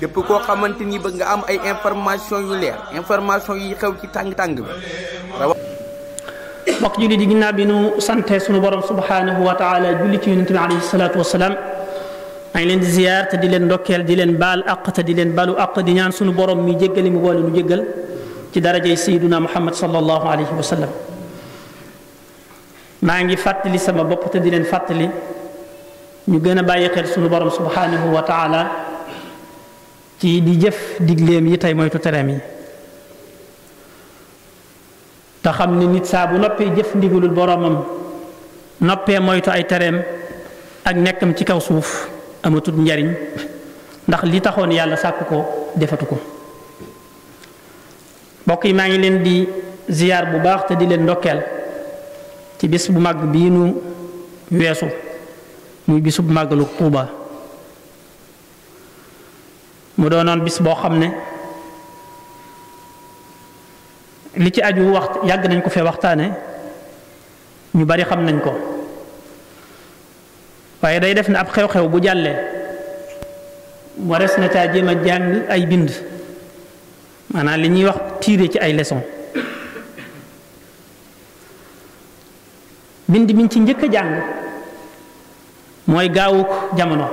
képp koo xamante ni bëgg nga am ay information yu leer information yi xew ci tàng-tàng bi mbokk julli di ginnaaw bi nu sante sunu borom subhanahu wa taala julli ci yonente bi alayhi salaatu wasalaam maa ngi leen di ziyaar te di leen ndokkeel di leen baal aq te di leen balu aq di ñaan sunu borom mi jéggali mu boole nu jéggal ci darajay sayyiduna muhammad sallallahu alayhi wa sallam maa ngi fàttali sama bopp te di leen fàttali ñu gën a bàyyi xel sunu borom subhanahu wa taala ci di jëf digleem yi tey moytu tereem yi te xam ne nit saa bu noppee jëf ndigalul boromam noppee moytu ay tereem ak nekkam ci kaw suuf amatul njariñ ndax li taxoon yàlla sàkk ko defatu ko mbokk yi maa ngi leen di ziyaar bu baax te di leen ndokkeel ci bis bu màgg bii nu weesu muy bisu bu màggalu Tuuba mu doonoon bis boo xam ne li ci aju wax yàgg nañ ko fee waxtaane ñu bari xam nañ ko waaye day def ne ab xew-xew bu jàllee warees na caa jéem a jàng ay bind maanaam li ñuy wax tiire ci ay leçon bind biñ ci njëkk a jàng mooy gaawuk jamono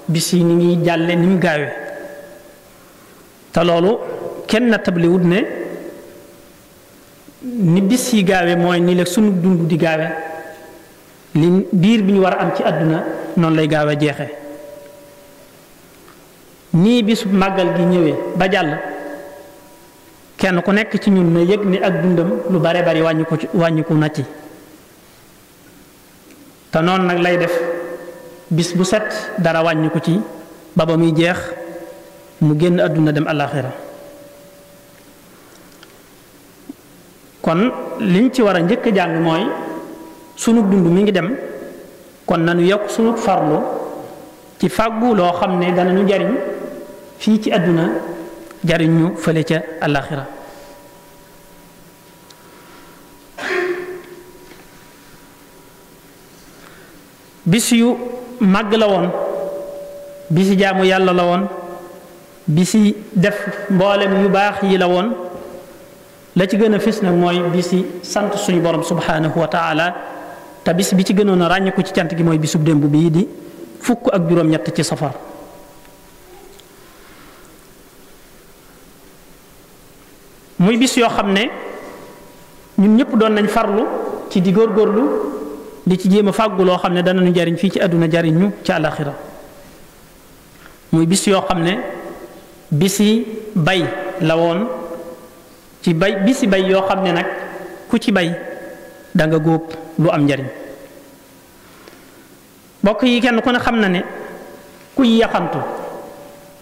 bis yi ni ngi jàlle ni mu gaawe te loolu kenn na tabliwut ne ni bis yi gaawe mooy ni la sunu dund di gaawe li biir bi ñu war a am ci àdduna noonu lay gaawe jeexe nii bisu màggal gi ñëwee ba jàll kenn ku nekk ci ñun na yëg ni ak dundam lu bare bari wàññiku na ci te noonu nag lay def bis bu set dara wàññiku ci ba ba muy jeex mu génn àdduna dem àllaaxira kon liñ ci war a njëkk a jàng mooy sunu dund mi ngi dem kon nanu yokk sunu farlu ci fàggu loo xam ne dana nu jariñ fii ci àdduna jariñ ñu fële ca àllaaxira bis yu màgg la woon bisi jaamu yàlla la woon bisi def mboolem yu baax yi la woon la ci gën a fis nag mooy bisi sant suñu borom subhanahu wa taala te bis bi ci gënoon a ràññeeku ci cant gi mooy bisub démb bii di fukk ak juróom-ñett ci safar muy bis yoo xam ne ñun ñëpp doon nañ farlu ci di góorgóorlu di ci jéem a fàggu loo xam ne danañu jariñ fii ci àdduna jariñ ñu ci àllaaxira muy bis yoo xam ne bisi bay la woon ci bay bisi bay yoo xam ne nag ku ci bay da nga góob lu am njariñ mbokk yi kenn ku ne xam na ne kuy yaxantu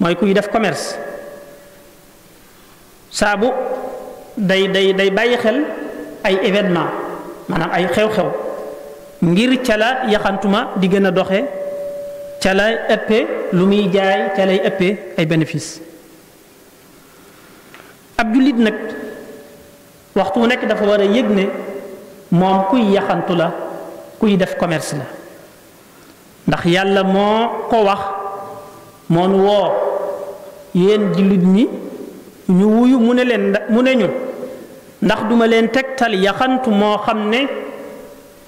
mooy kuy def commerce saabu day bàyyi xel ay événement maanaam ay xew-xew ngir ca la yaxantuma di gën a doxe ca lay ëppee lu muy jaay ca lay ëppee ay bénéfice ab jullit nag waxtu wu nekk dafa war a yëg ne moom kuy yaxantu la kuy def commerce la ndax yàlla moo ko wax moo nu woo yéen jullit ñi ñu wuyu mu ne ñu ndax duma leen tegtal yaxantu moo xam ne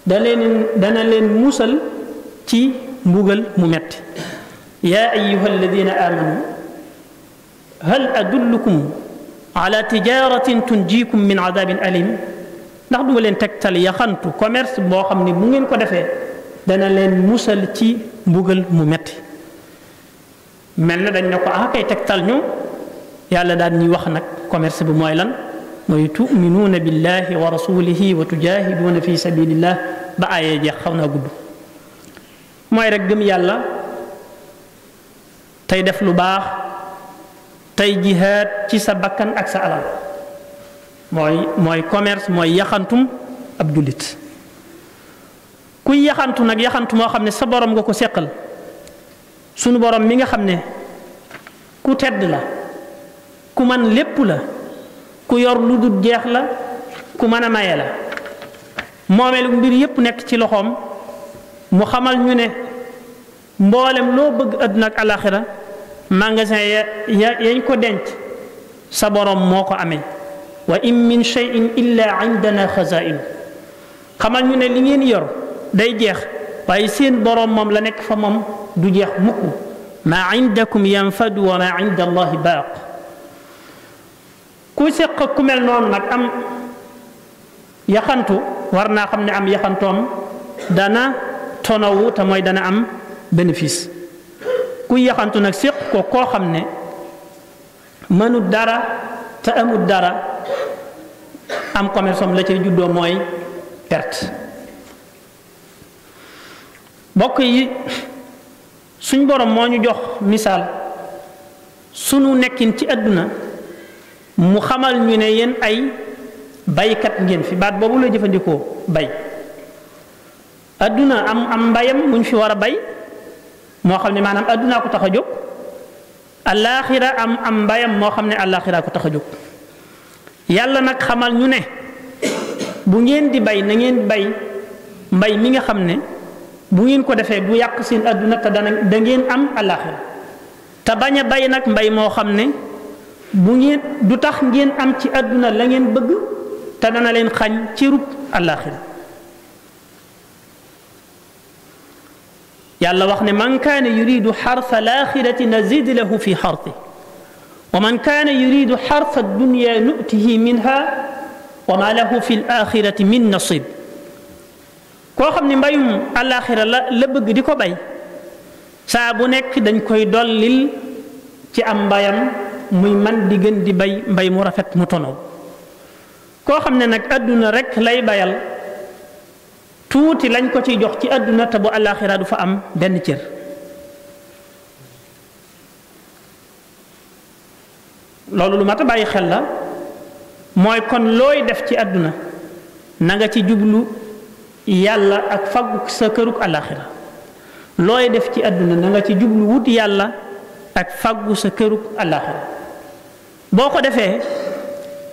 dana leen musal ci mbugal mu metti yaa ayyuha alladina amanu hal adullukum ala tijaratin tunjikum min adabin alim ndax duma leen tegtal yaxantu commerce boo xam ne bu ngeen ko defee dana leen musal ci mbugal mu metti mel na dañ ne ko kay tegtal ñu yàlla daal ñuy wax nag commerce bi mooy lan mooy tuminuuna billahi wa rasulihi wa tujahiduuna fi sabilillah ba aayee jeex xaw naa gudd mooy rek gëm yàlla tey def lu baax tey jihaad ci sa bakkan ak sa alal mooy commerce mooy yaxantum ab jullit kuy yaxantu nag yaxantu moo xam ne sa borom nga ko seqal sunu borom mi nga xam ne ku tedd la ku man lépp la ku yor lu dul jeex la ku mën a maye la moomeelu mbir yépp nekk ci loxoom mu xamal ñu ne mboolem loo bëgg àdduna ak alaxira magasin yañ ko denc sa borom moo ko amee wa in min shay'in illa indana xazaa'in xamal ñu ne li ngeen yor day jeex waaye seen borom moom la nekk fa moom du jeex mukk maa indakum yanfadu wa maa inda allahi baaq ku seq ku mel noonu nag am yaxantu war naa xam ne am yaxantoom dana tonawu te mooy dana am bénéfice ku yaxantu nag séq ko koo xam ne mënut dara te amut dara am commerce am la cay juddoo mooy perte. bokk yi suñ borom moo ñu jox misaal sunu nekkin ci àdduna mu xamal ñu ne yéen ay baykat ngeen fi baat boobu la jëfandikoo bay àdduna am mbayam muñ fi war a bay moo xam ne maanaam àddunaa ko tax a jóg alaaxira am mbayam moo xam ne alaaxira ko tax a jóg yàlla nag xamal ñu ne bu ngeen di bay na ngeen bay mbay mi nga xam ne bu ngeen ko defee du yàq seen àdduna te da ngeen am alaaxira te bañ a bay nag mbay moo xam ne bu ngeen du tax ngeen am ci àdduna la ngeen bëgg te dana leen xañ ci rub alaaxira yàlla wax ne man kaana yuridu xarsa alaaxirati nazid lahu fi xarsi wa man kaana yuridu xarsa dunya nutihi minha wa ma lahu fi alaaxirati min nasib koo xam ne mbayum alaaxira la bëgg di ko bay saa bu nekk dañ koy dollil ci am mbayam muy man di gën di bay mbay mu rafet mu tonaw koo xam ne nag àdduna rek lay bayal tuuti lañ ko ciy jox ci àdduna te bu alaaxira du fa am benn cër loolu lu mat a bàyyi xel la mooy kon looy def ci àdduna na nga ci jublu yàlla ak faggu sa kërug alaaxira looy def ci àdduna na nga ci jublu wut yàlla ak faggu sa kërug alaaxira boo ko defee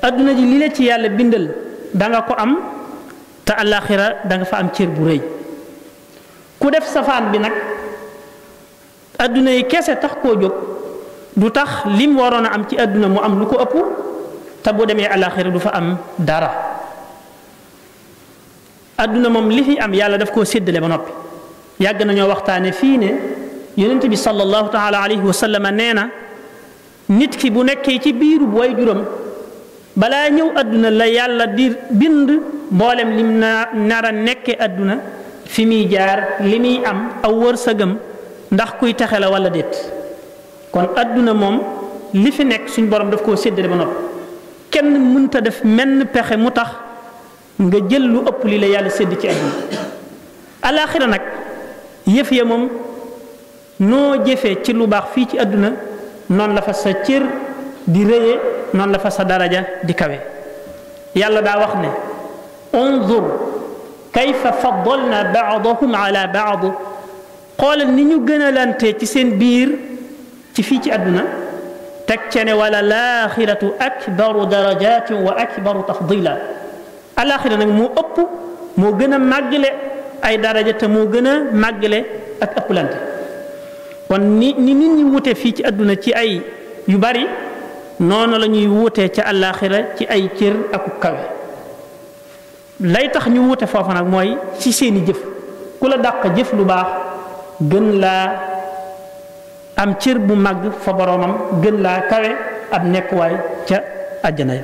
àdduna ji li la ci yàlla bindal da nga ko am te alaaxira da nga fa am cër bu rëy ku def safaan bi nag àdduna yi kese tax koo jóg du tax lim waroon a am ci àdduna mu am lu ko ëpp te bu demee alaaxira du fa am dara àdduna moom li fi am yàlla daf koo séddale ba noppi yàgg nañoo waxtaane fii ne yonent bi sallallahu taala alayhi wa sallam nee na nit ki bu nekkee ci biiru way juróom balaa ñëw àdduna la yàlla di bind mboolem lim nar a nekke àdduna fi muy jaar li muy am aw wërsëgam ndax kuy texe la wala déet kon àdduna moom li fi nekk suñ borom daf koo séddale ba noppi kenn mënta def menn pexe mu tax nga jël lu ëpp li la yàlla sédd ci àdduna alaaxira nag yëf ya moom noo jëfee ci lu baax fii ci àdduna noonu la fa sa cër di rëye noonu la fa sa daraja di kawe yàlla daa wax ne unzur kayfa faddalna baadahum ala baad xoolal ni ñu gën a lante ci seen biir ci fii ci àdduna teg ce ne wala laaxiratu akbaru darajatin wa akbaru tafdila alaaxira nag moo ëpp moo gën a màggale ay daraja te moo gën a màggale ak ëpplante kon ni nit ñi wute fii ci àdduna ci ay yu bari noonu la ñuy wutee ca alaaxira ci ay cër ak kawe lay tax ñu wute foofu nag mooy ci seeni jëf ku la dàq jëf lu baax gën laa am cër bu màgg fa boroomam gën laa kawe ab nekkuwaay ca àjjana ya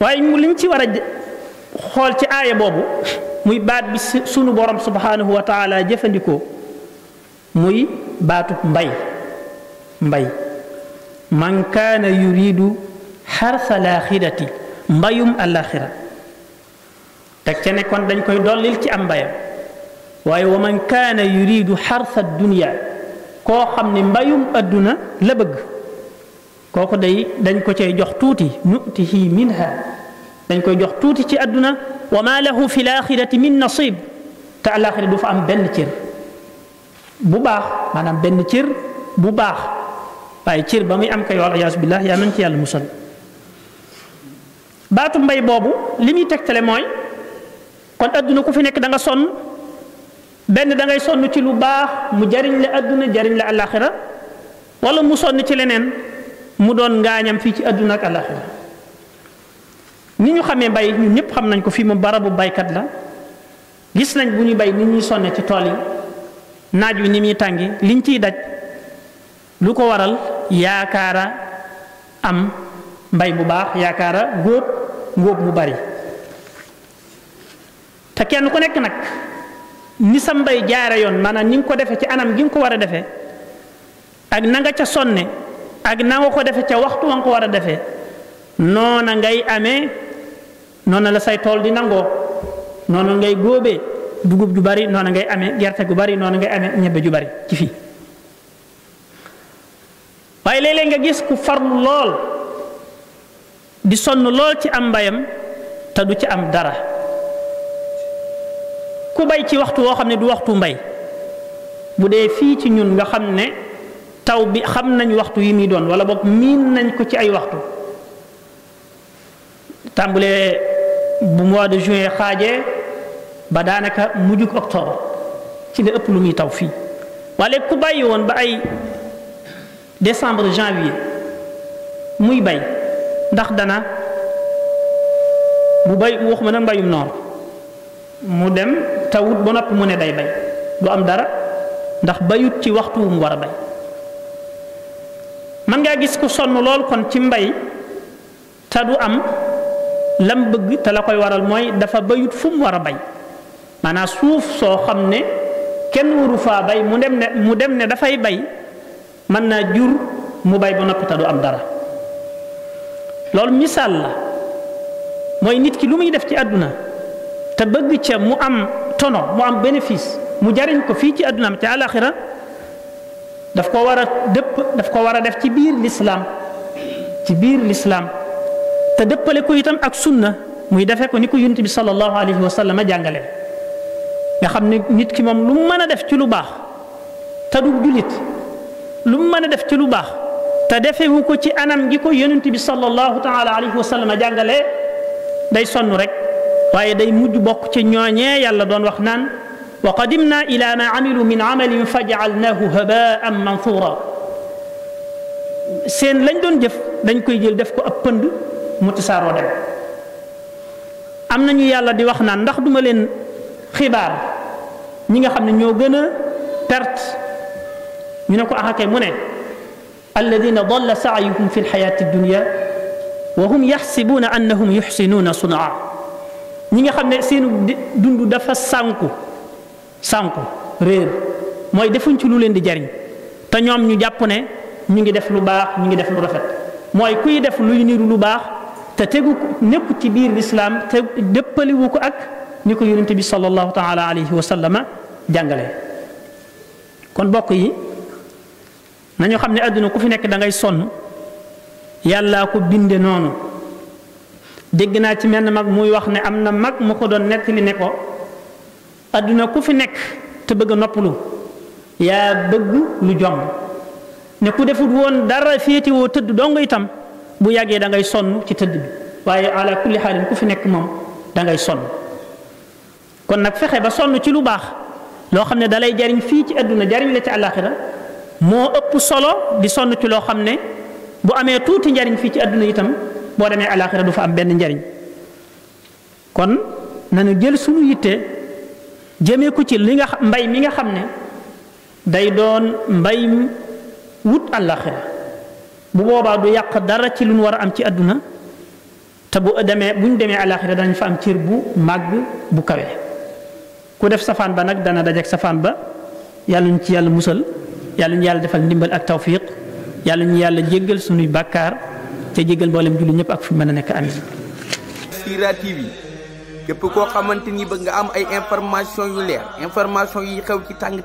waaye liñ ci war a xool ci aaya boobu muy baat bi sunu borom subhanahu wa taala jëfandikoo muy baatu mbay man kaana yuridu xarsa laaxirati mbayum alaxira teg ca ne kon dañ koy dollil ci am mbayam waaye wa man kaana yuridu xarsa dunya koo xam ne mbayum adduna la bëgg kooku dañ ko cay jox tuuti nutihi minha dañ koy jox tuuti ci adduna wa ma lahu fi laaxirati min nasib te alaxira du fa am benn cër bu baax maanaam benn cër bu baax waaye cër ba muy am kay wal iyaasu billah yaa nañ ci yàlla musal baatu mbay boobu li muy tegtale mooy kon adduna ku fi nekk da nga sonn benn da ngay sonn ci lu baax mu jariñ la adduna jariñ la alaxira wala mu sonn ci leneen mu doon ngaañam fii ci adduna ak alaxira ni ñu xamee bay ñun ñëpp xam nañ ko fii moom barabu baykat la gis nañ bu ñu bay ni ñuy sonne ci tool yi naaj wi ni muy tàngi liñ ciy daj lu ko waral yaakaara am mbay bu baax yaakaara ngóob mu bari te kenn ku nekk nag ni sa mbay jaare yoon maanaam ni nga ko defee ci anam gi nga ko war a defee ak na nga ca sonne ak na nga ko defee ca waxtu wa nga ko war a defee noona ngay amee noona la say tool di nangoo noona ngay góobee dugub ju bari noona ngay amee gerte gu bari noona ngay amee ñebbe ju bari ci fii waaye léeg-léeg nga gis ku farlu lool di sonn lool ci am mbayam te du ci am dara ku bay ci waxtu woo xam ne du waxtu mbay bu dee fii ci ñun nga xam ne taw bi xam nañ waxtu yi muy doon wala boog miin nañ ko ci ay waxtu tàmbulee bu mois de juin xaajee ba daanaka mujjug octobre ci la ëpp lu muy taw fii wala ku bàyyi woon ba ay décembre janvier muy bay ndax dana bu bay waxuma na mbayum noor mu dem tawut ba noppi mu ne day bay du am dara ndax bayut ci waxtu wu mu war a bay man ngaa gis ko sonn lool kon ci mbay te du am lam bëgg te la koy waral mooy dafa bayut fu mu war a bay maanaam suuf soo xam ne kenn waru faa bay mu dem ne dafay bay mën naa jur mu bay ba noppi te du am dara loolu misaal la mooy nit ki lu muy def ci àdduna te bëgg ca mu am tono mu am bénéfice mu jariñ ko fii ci àddunaam ca àlaxira daf ko war a def ci biir lislaam te dëppale ko itam ak sunna muy defee ko ni ko yonent bi sallallahu alayhi wa sallam jàngale nga xam ne nit ki moom lu mu mën a def ci lu baax te du jullit lu mu mën a def ci lu baax te defewu ko ci anam gi ko yonent bi sallallahu taala alayhi wa sallam jàngale day sonn rek waaye day mujj bokk ci ñooñee yàlla doon wax naan wa qadimna ila ma amilu min amalin faj'alnahu haba'an manthura seen lañ doon jëf dañ koy jël def ko ab pënd mu tasaaroo dem am nañu yàlla di wax naan ndax duma leen xibaar ñi nga xam ne ñoo gën a perte ñu ne ko axakay mu ne alladina dalla saayuhum fi lxayati dunya wa hum yaxsibuuna annahum yuxsinuuna sunaa ñi nga xam ne seenu dund dafa sànku réer mooy defuñ ci lu leen di jariñ te ñoom ñu jàpp ne ñu ngi def lu baax ñu ngi def lu rafet mooy kuy def luy niru lu baax te tegu nekku ci biir lislaam te dëppaliwu ko ak ni ko yonente bi sallallahu taala alayhi wa sallama jàngale kon bokk yi nañu xam ne àdduna ku fi nekk da ngay sonn yàllaa ko binde noonu dégg naa ci menn mag muy wax ne am na mag mu ko doon nettali ne ko àdduna ku fi nekk te bëgg a noppalu yaa bëgg lu jomb ne ku defut woon dara féetewoo tëdd dong itam bu yàggee da ngay sonn ci tëdd bi waaye ala kulli xaalin ku fi nekk moom da ngay sonn kon nag fexe ba sonn ci lu baax loo xam ne da lay jariñ fii ci àdduna jariñ la ci àllaaxira moo ëpp solo di sonn ci loo xam ne bu amee tuuti njariñ fii ci àdduna itam boo demee àllaaxira du fa am benn njariñ kon nañu jël suñu yitte jëmee ko ci li nga mbay mi nga xam ne day doon mbay wut àllaaxira bu boobaa du yàq dara ci lu ñu war a am ci àdduna te bu ñu demee àllaaxira danañ fa am cër bu màgg bu kawe ku def safaan ba nag dana dajeek safaan ba yàlla ñu ci yàlla musal yàlla ñu yàlla defal ndimbal ak tawfiq yàlla ñu yàlla jéggal suñuy bàkkaar te jéggal mboolem julli ñëpp ak fu mën a nekk amin. Sira TV képp koo xamante ni bëgg nga am ay information yu leer information yi xew ci tàng